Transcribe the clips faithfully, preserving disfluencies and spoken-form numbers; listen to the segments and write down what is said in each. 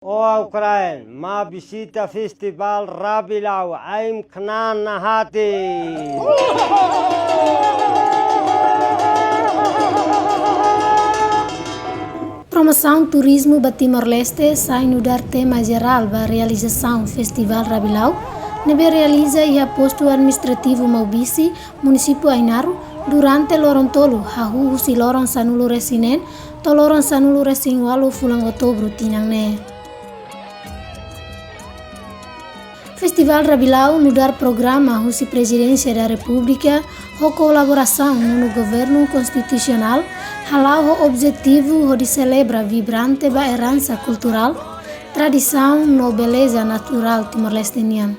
Oan-krain, mai vizita Festival Rabilau, aim knan nahatin. Promosaun turizmu ba Timor-Leste sai nu'udar tema jerál ba realizasaun Festival Rabilau, ne'ebé realiza iha Postu Administrativu Maubisse, Munisípiu Ainaro, durante loron tolu, hahú husi loron sanulu-resin-neen to'o loron sanulu-resin-ualu fulan Outubru tinan ne'e. Festival Rabilau nu'udar programa husi Prezidénsia da Repúblika ho kolaborasaun no Governu Konstitusionál, hala'o ho objetivu hodi selebra vibrante ba eransa kulturál, tradisaun no beleza naturál Timor-Leste nian.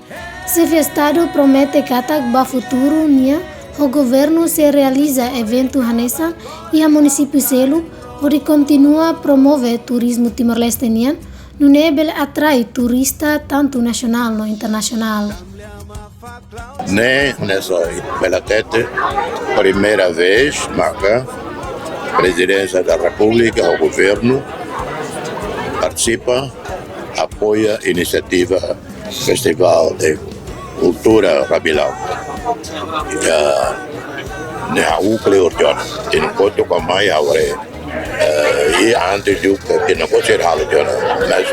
Xefe Estadu promete katak ba futuru nian ho governu sei realiza eventu hanesan iha munisípiu seluk, hodi kontinua promove turizmu Timor-Leste nian, nune'e bele atrai turista tantu nasionál no internasionál. Ne'e, ne'e sai bele hatete, primeira vez maka Prezidénsia da Repúblika ho governu partisipa, apoia inisiativa Festival de Kultura Rabilau. Ya, ne'e ha'u kleur tiha ona. Tinan kotuk ka mai ha'u haree. Eh, i antes di'ak, tinan kotuk sira halo tiha ona, mas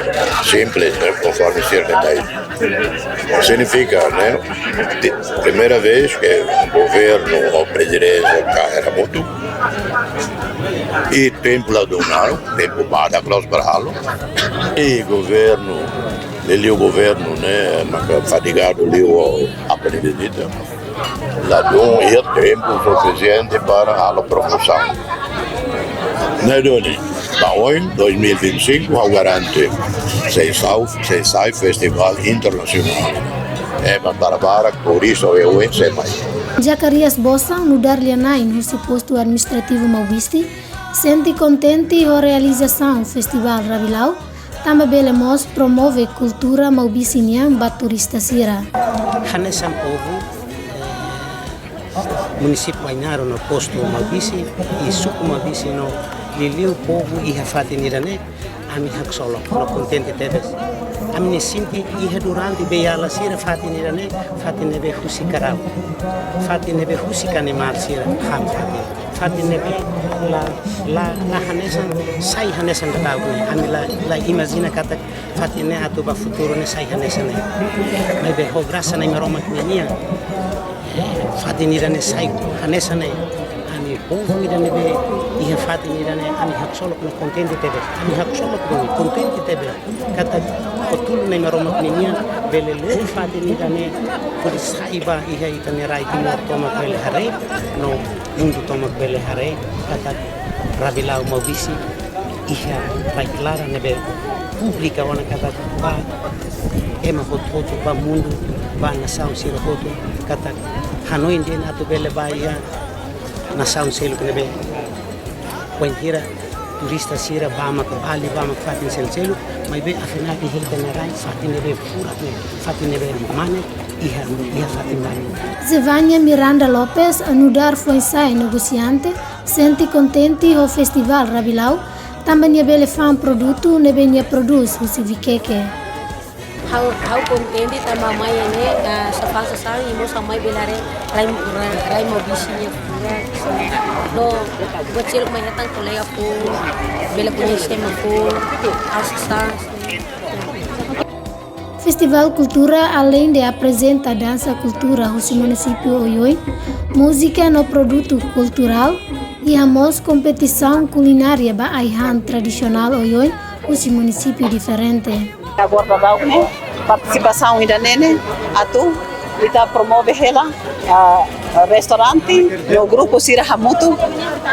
simples, ne'e, konforme sira dehan. Signifika, ne'e, de primeira vez ke governu ho prezidénsia ka era mutu. I tempu la dún, tempu badak la'ós para halo. I governu, liuliu governu, ne'e, maka fadigadu liu halo vizita. La dún iha tempu sufisiente para halo promosaun. Ne'e duni, ba oin, dois mil e vinte e cinco, ha'u garante, sei sai, sei sai festival internasionál. Ema barak-barak, turista, oioin, sei mai. Zacarias Bosan, nu'udar lia-na'in husi Postu Administrativu Maubisse, sente kontente ho realizasaun Festival Rabilau, tanba bele mós promove kultura Maubisse nian ba turista sira. Hanesan povu, eh, munisípiu Ainaro no postu Maubisse, i suku Maubisse no liuliu povu iha fatin ida-ne'e, ami haksolok no kontente tebes. Ami-nia sente iha durante beiala sira fatin ida-ne'e, fatin ne'ebé husik karau. Fatin ne'ebé husik animál sira han fatin. Fatin ne'ebé la, la, la hanesan, sai hanesan daudaun ne'e. Ami la, la imajina katak fatin ne'e atu ba futuru ne'e sai hanesan ne'e. Maibé ho grasa Nai Maromak nian, fatin ida-ne'e sai hanesan ne'e. Ami povu ida ne'ebé iha fatin ida-ne'e, ami haksolok no kontente tebes. Ami haksolok no kontente tebes. Katak Futuru Nai Maromak nian bele lori fatin ida-ne'e hodi sai ba iha ita-nia rai Timor tomak bele haree, no mundu tomak bele haree, katak Rabilau Maubisse iha rai klaran ne'ebé públiku ona katak ba ema hotu-hotu, ba mundu, ba nasaun sira hotu, katak hanoin de'it atu bele ba iha nasaun seluk ne'ebé wainhira turista sira ba maka Bali, ba maka fatin seluk-seluk, maibé afinál iha ita-nia rai, fatin ne'ebé furak ne'e, fatin ne'ebé mane, iha, iha fatin Bali. Zevania Miranda Lopes, nu'udar foin-sa'e negosiante, sente kontente ho Festival Rabilau, tanba nia bele fa'an produtu ne'ebé nia prodús husi Viqueque. Ha'u, ha'u kontente tanba mai ne'e, ah, safan sasán, i mós mai bele haree rai, rai, rai Maubisse nian. No, buat seluk mai hetan kolega foun, bele koñese ema foun, ha'u sasán. Festival Kultura, aleinde aprezenta dansa kultura husi munisípiu oioin, múzika no produtu kulturál, iha mós kompetisaun kulinária ba ai-han tradisionál oioin husi munisípiu diferente. Agora daudaun ne'e, partisipasaun ida-ne'e ne'e atu ita promove hela, ah, restaurante no grupu sira hamutuk,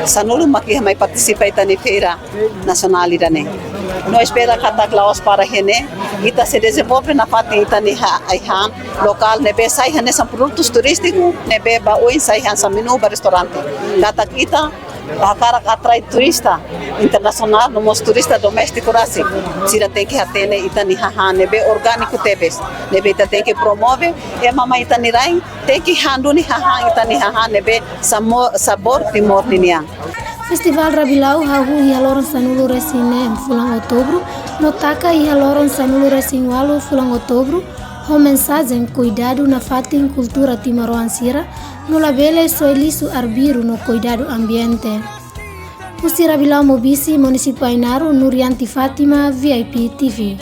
sanulu mak iha mai partisipa ita-nia feira nasionál ida-ne'e. No espera katak la'ós para iha ne'e, ita sei dezenvolve nafatin ita-nia ha-, ai-han lokál ne'ebé sai hanesan produtus turístiku, ne'ebé ba oin sai hanesan menu ba restaurante. Katak ita hakarak atrai turista internasionál, no mós turista doméstiku rasik. Sira tenke hatene ita-nia hahán ne'ebé orgániku tebes, ne'ebé ita tenke promove, ema mai ita-nia rai, tenke han duni hahán, ita-nia hahán ne'ebé samo-, sabór Timor ninian. Festivál Rabilau hahú iha loron sanulu resin neen fulan Outubru, no taka iha loron sanulu resin ualu fulan Outubru, ho mensajen kuidadu nafatin kultura timoroan sira, no labele soe lixu arbiru no kuidadu ambiente. Husi Rabilau Maubisse, Munisípiu Ainaro, Nurianti Fátima, V I P T V.